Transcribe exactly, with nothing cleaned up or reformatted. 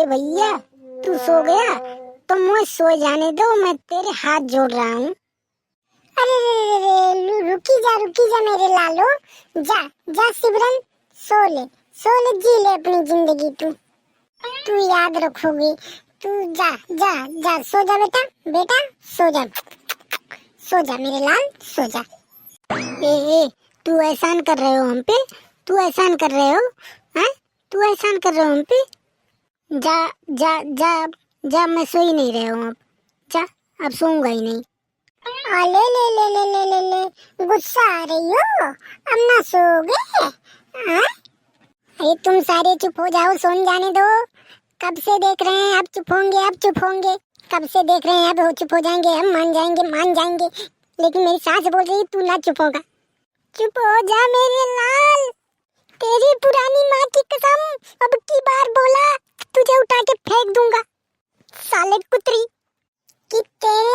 भैया, तू सो गया तो मुझे सो जाने दो, मैं तेरे हाथ जोड़ रहा हूँ। अरे रे रे रे, रु-, रुकी जा, रुकी जा मेरे लालो, जा, जा सिमरन, सो ले, सो ले, जी ले अपनी जिंदगी तू, तू याद रखोगे, तू जा, जा, जा, सो जा बेटा, बेटा, सो जा, सो जा मेरे लाल, सो जा। ए, ए, तू एहसान कर रहे हो हम पे, तू एहसान कर रहे हो, हैं? तू एहसान कर रहे हो हम पे? जा, जा, जा, जा, मैं सो ही नहीं रहा हूँ अब। जा, अब सोऊंगा ही नहीं। अले ले ले ले ले ले ले, गुस्सा आ रही हो? अब ना सोओगे? हाँ? अरे तुम सारे चुप हो जाओ, सोन जाने दो। कब से देख रहे हैं, अब चुप होंगे, अब चुप होंगे। कब से देख रहे हैं, अब हो, चुप हो जाएंगे, हम मान जाएंगे, मान जाएंगे। लेकिन मेरी सास बोल रही है, तू ना चुप होगा। चुप हो जा मेरे लाल, तेरी पुरानी माँ की कसम, अब की बार बोला, तुझे उठा के फेंक दूंगा, साले कुतरी। कि तेरे